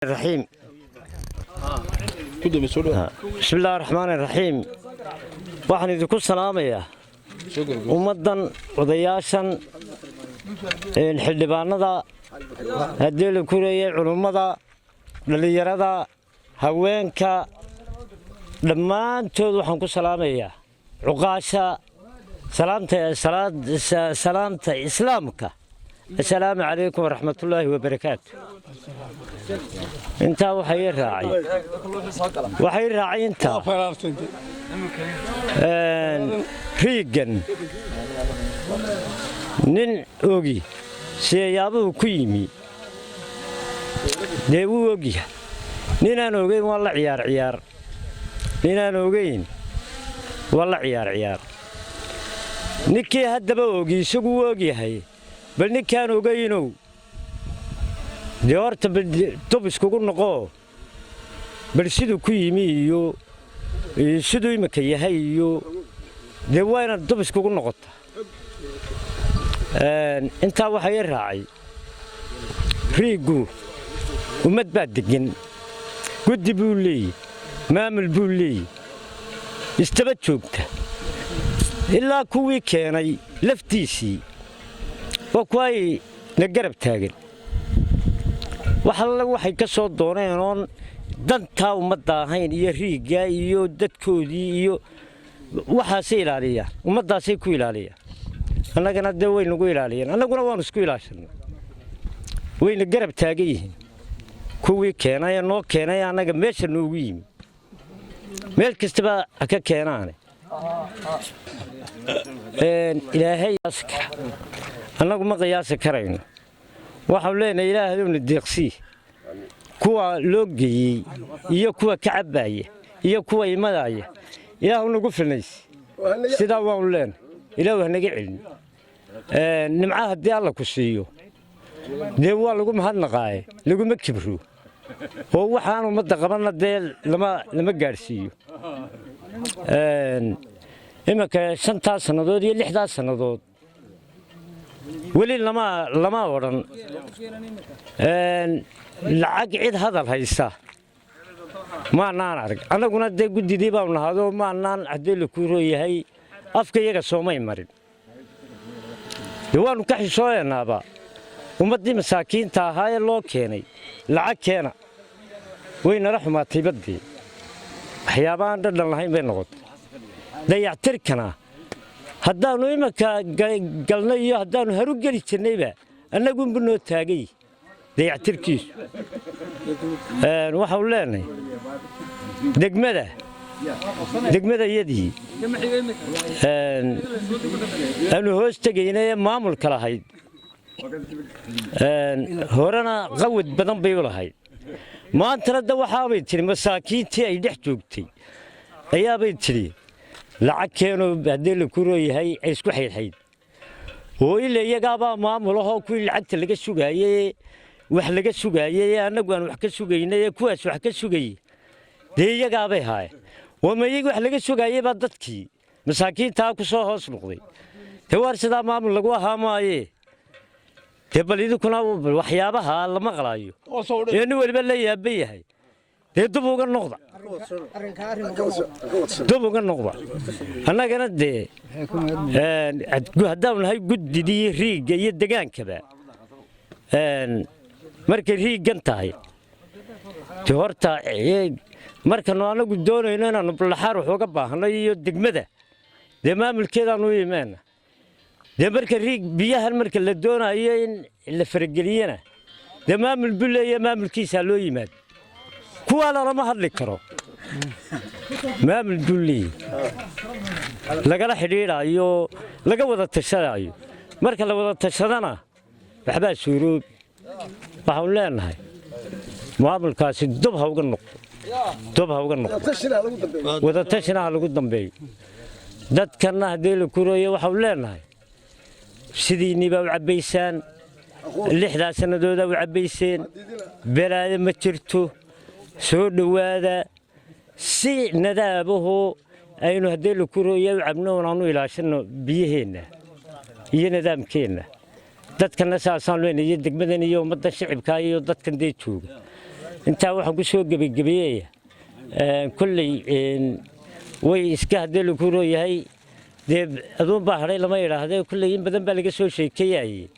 Raxiim. Bismi illaahi raxmaani raxiim. Waxaan idinku salaamayaa ummaddan, odayaashan, xildhibaanada, haddii la kureeyay, culummada, dhallinyarada, haweenka, dhammaantood. Waxaan ku salaamayaa cuqaasha salaamta islaamka: assalaamu calaykum waraxmatullaahi wabarakaatu. Intaa waxay raacay intaa riiggan nin ogi siyayaabuhu ku yimi dee wuu ogyahay. Ninaan ogeyn waa la ciyaar ciyaar. Ninaan ogeyn waa la ciyaar ciyaar. Ninkii haddaba ogi isagu wuu ogyahay, bal ninkaan ogaynow dee horta bal dub iskugu noqoo, bal siduu ku yimi iyo siduu imika yahay iyo dee waa inaad dub iskugu noqota. Intaa waxaa ii raacay, riiggu ummad baa deggan, guddi buu leeyi, maamul buu leeyi, istaba joogta ilaa kuwii keenay laftiisii waa kuwaay na garab taagan. Wax alle waxay ka soo dooneen oon dantaa ummadda ahayn iyo riiggaa iyo dadkoodii iyo waxaasay ilaaliyaan, ummaddaasay ku ilaaliyaan. Annagana dee way nagu ilaaliyeen, annaguna waannu isku ilaashanna. Wayna garab taagan yihiin kuwii keenay ee noo keenay annaga meesha noogu yimi, meel kastaba ha ka keenaane. Ilaahay qiyaasi kara, annagu ma qiyaasi karayno. Waxaanu leenahay ilaahadowna deeqsii kuwa loo geeyey iyo kuwa ka cabbaaya iyo kuwa imadaaya. Ilaahu nagu filnaysi, sidaa waanu leenahay. Ilaahu hanaga celin. Nimca haddii Alla ku siiyo dee waa lagu mahadnaqaaye, laguma kibro, oo waxaan ummadda qabanna dee lama gaadhsiiyo. Iminka 5-taa sannadood iyo 6-daa sannadood weli lama odhan lacag cid hadal haysa maanaan arag. Annaguna dee guddidii baanu nahadoo maanaan haddii la kuu rooyahay afka iyaga soomay marin. Dee waannu ka xishooyanaaba ummaddii masaakiinta ahaa ee loo keenay lacag keena. Way nala xumaatay baddii, waxyaabaaan dhadhan lahayn bay noqotay. Dayactirkana haddaannu iminka galnay iyo haddaannu haru geli jirnayba annagunbu noo taagay dayactirkiisu. Waxaanu leenahay degmada iyadii aanu hoos tegaynay ee maamulka lahayd horena qawad badan bay u lahayd, maantana de waxaabay tidhi masaakiintii ay dhex joogtay ayaabay tidhi lacag keenoo haddii la ku rooyahay ay isku xaydxayd oo ila iyagaabaa maamulahoo kuwii lacagta laga sugaayey, wax laga sugaayey ee annagu aan wax ka sugaynay ee kuwaas wax ka sugayey dee iyagaabay haayeen. Waama iyaga wax laga sugaayey baa dadkii masaakiintaa ku soo hoos noqday. Dee waar sidaa maamul lagu ahaa maayee, dee bal idinkuna waxyaabaha la maqlaayo ee nin weliba la yaaban yahay dee dub uga noqda, dub uga noqda. Annagana dee haddaanu nahay guddidii riigga iyo degaankaba, markay riiggan tahay dee horta markanu annagu doonayno inaannu ballaxaar wax uga baahno iyo degmada dee maamulkeedaanu u imeena. Dee marka riig biyahan marka la doonayo in la farageliyana dee maamul buu leeya, maamulkiisaa loo yimaado. Kuwaa lalama hadli karo, maamul buu leeyahy lagala xidhiidhaayo, laga wada tashanayo. Marka la wada tashadana waxbaa suuroobi. Waxaanu leenahay maamulkaasi dub ha uga noqdo, dub ha uga noqdo, wadatashina ha lagu dambeeyo. Dadkanna haddii la kureeyo waxaanu leenahay sidiinnii baa u cabbaysaan, 6-daa sannadoodaa u cabbayseen, balaayo ma jirto. Soo dhowaada si nadaabahoo aynu haddii la kureeyo u cabno oon aanu ilaashanno biyaheenna iyo nidaamkeenna. Dadkanna saasaan leenahay, iyo degmadan iyo ummadda shicibkaa iyo dadkan dee jooga. Intaa waxaan ku soo gebagebeeyaya, kolley way iska haddii lagu rooyahay, dee aduun baa hadhay lama yidhaahdee. Kolley in badan baa laga soo sheekeeyayey.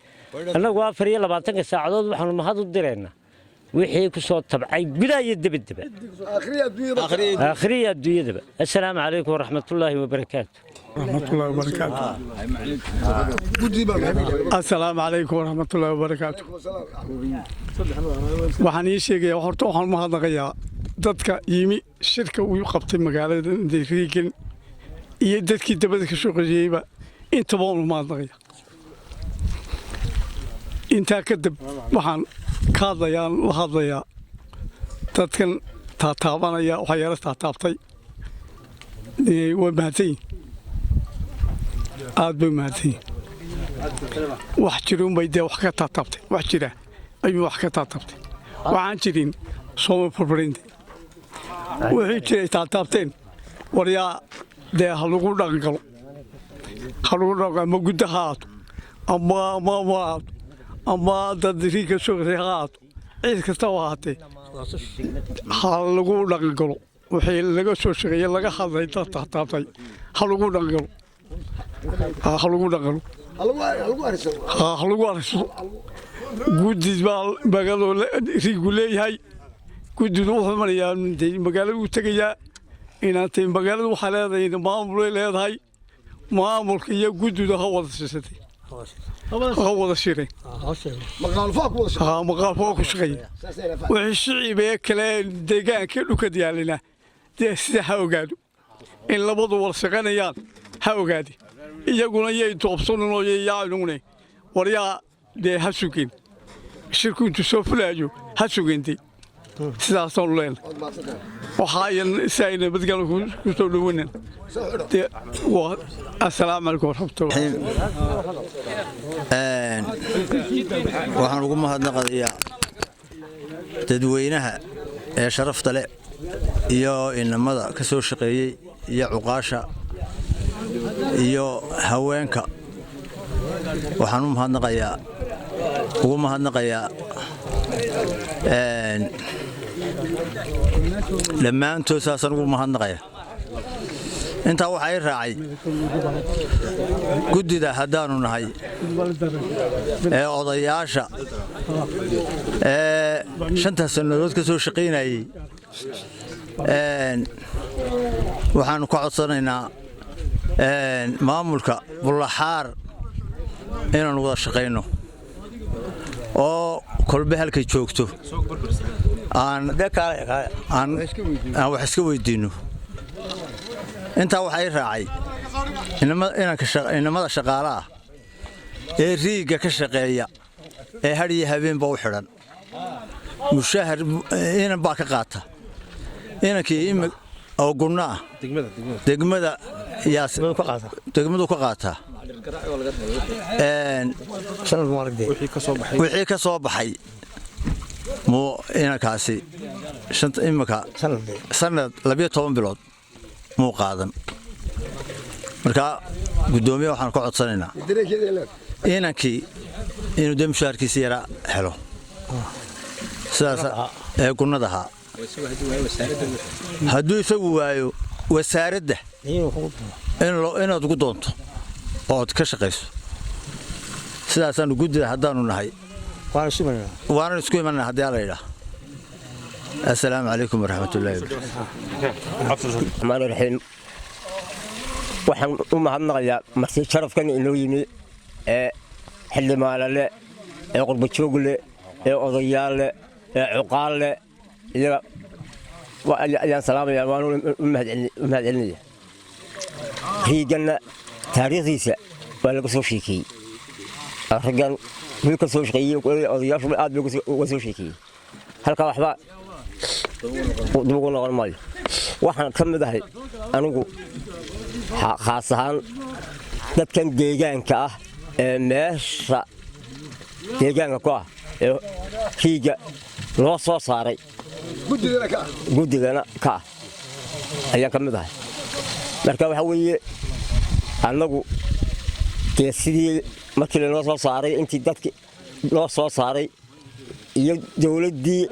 Annagu 24-ka saacadood waxaanu mahad u diraynaa wixii ku soo tabcay gudaha iyo debaddaba, aakhiriya adduunyadaba. Assalaamu calaykum waraxmatullaahi wabarakaatu. Raxmatullaahi wabarakaatu. Assalaamu calaykum waraxmatullaahi wabarakaatu. Waxaan ii sheegayaa, horta waxaan u mahadnaqayaa dadka yimi shirka uu qabtay magaalada Riigan iyo dadkii dabada ka soo qasiyeyba, intaba waan u mahadnaqaya. Intaa kadib waxaan ka hadlayaa, la hadlayaa dadkan taataabanaya, waxyaala taataabtay. Waa mahadsan yihin, aad bay mahadsan yihin. Wax jiruunbay dee wax ka taataabtay, wax jira ayuu wax ka taataabtay. Waxaan jirin sooma furfurinta. Wixii jiray taataabteen, waryaa dee ha lagu dhaqangalo, ha lagu dhaqan, ama guddo ha ahaato, ama ama ha ahaato, ama dad riigka soo ha ahaato, cid kasta ha ahaatee, ha lagu dhaqangalo wixii laga soo shaqeeyey, laga hadlay, dad taataabtay, ha lagu dhaqangalo, ha lagu dhaqangalo, ha lagu ariso. Guddi baa magaaladu riigu leeyahay. Guddidu wuxuu marayaa magaalada, uu tegayaa inaantay. Magaaladu waxaa leedahay maamulay leedahay. Maamulka iyo guddidu ha wada sisatay, ha wada shireen, maqaalfo ku shaqeeya. Wixii shicibee kale deegaanka dhulka yaalina dee sida ha ogaado in labadu wada shaqaynayaan, ha ogaade. Iyaguna yay doobsanin oo yay yaacinune. Waryaa dee ha sugin shirku intuu soo fulaayo, ha sugintay. Sidaasaanu leenahay. Waxaa si ay nabadgalo ku soo dhoweynan. Assalaamu calaykum waraxmatullaah. Waxaan ugu mahadnaqayaa dadweynaha ee sharafta leh iyo inamada ka soo shaqeeyey iyo cuqaasha iyo haweenka. Waxaan u mahadnaqayaa, ugu mahadnaqayaa dhammaantood, saasaan ugu mahadnaqaya. Intaa waxaa ii raacay guddida haddaannu nahay ee odayaasha ee 5-taas sannadood ka soo shaqaynayey, waxaannu ka codsanaynaa maamulka Bullaxaar inaannu wada shaqayno oo kolbe halkay joogto aan wax iska weydiinno. Intaa waxaa ii raacay inamada shaqaale ah ee riigga ka shaqeeya ee had iyo habeenba u xidhan, mushahar inan baa ka qaata, inankii imi oo gunno ah degmada degmadu ka qaataa. Wixii ka soo baxay muu inankaasi imika sanad 12 bilood muu qaadan. Marka guddoomiye waxaan ka codsanaynaa inankii inuu dee mushaharkiisa yaraa helo, sidaas ee gunnada ahaa. Hadduu isagu waayo, wasaaradda inaad ugu doonto ood ka shaqayso. Sidaasaanu guddida haddaanu nahay waanan isku imanana haddii alla yidhaah. Assalaamu calaykum waraxmatullahi. Raxmaan raxiim. Waxaan u mahadnaqayaa marti sharafkan inoo yimi ee xildhibaanale ee qurbajoogle ee odayaalle ee cuqaalle, iyaga ayaan salaamaya, waan u mahadcelinaya. Riiganna taariikhdiisa waa laga soo sheekeeyey, raggan wiil ka soo shaqeeyey, odayaashu aad bay uga soo sheekeeyey. Halkaa waxba dib ugu noqon maayo. Waxaan ka mid ahay anigu khaas ahaan dadkan deegaanka ah ee meesha deegaanka ku ah ee riigga loo soo saaray, guddigana ka ah ayaan ka mid ahay. Marka waxaa weeye, annagu dee sidii markii lanoo soo saaray, intii dadki loo soo saaray iyo dowladdii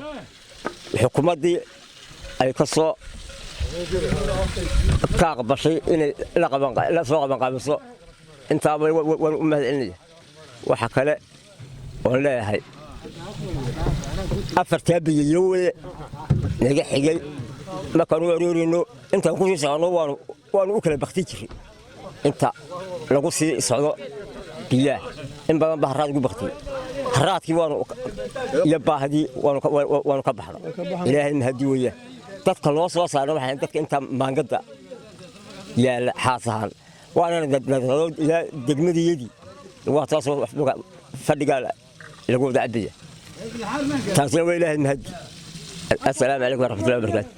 Xukuumaddii ay ka soo ka aqbashay inay la soo qabanqaabiso, intaaba waan u mahad celinaya. Waxa kale oon leeyahay, afartaa biyiyo weye naga xigay markaan u aroorayno, intaan ku sii soconno waanu u kala bakti jiray. Inta lagu sii socdo biyaha in badan ba haraad ugu baktiyey. Haraadkii waanu iyo baahdii waanu ka baxno, Ilaahay mahadi weeyaan. Dadka loo soo saarna waxay dadka inta maangadda yaalla xaas ahaan waanana ilaa degmadiyadii waa taasoo fadhigaa lagu wada cabaya. Taasina waa Ilaahay mahadi. Assalaamu calaykum waraxmatullahi wabarakaatu.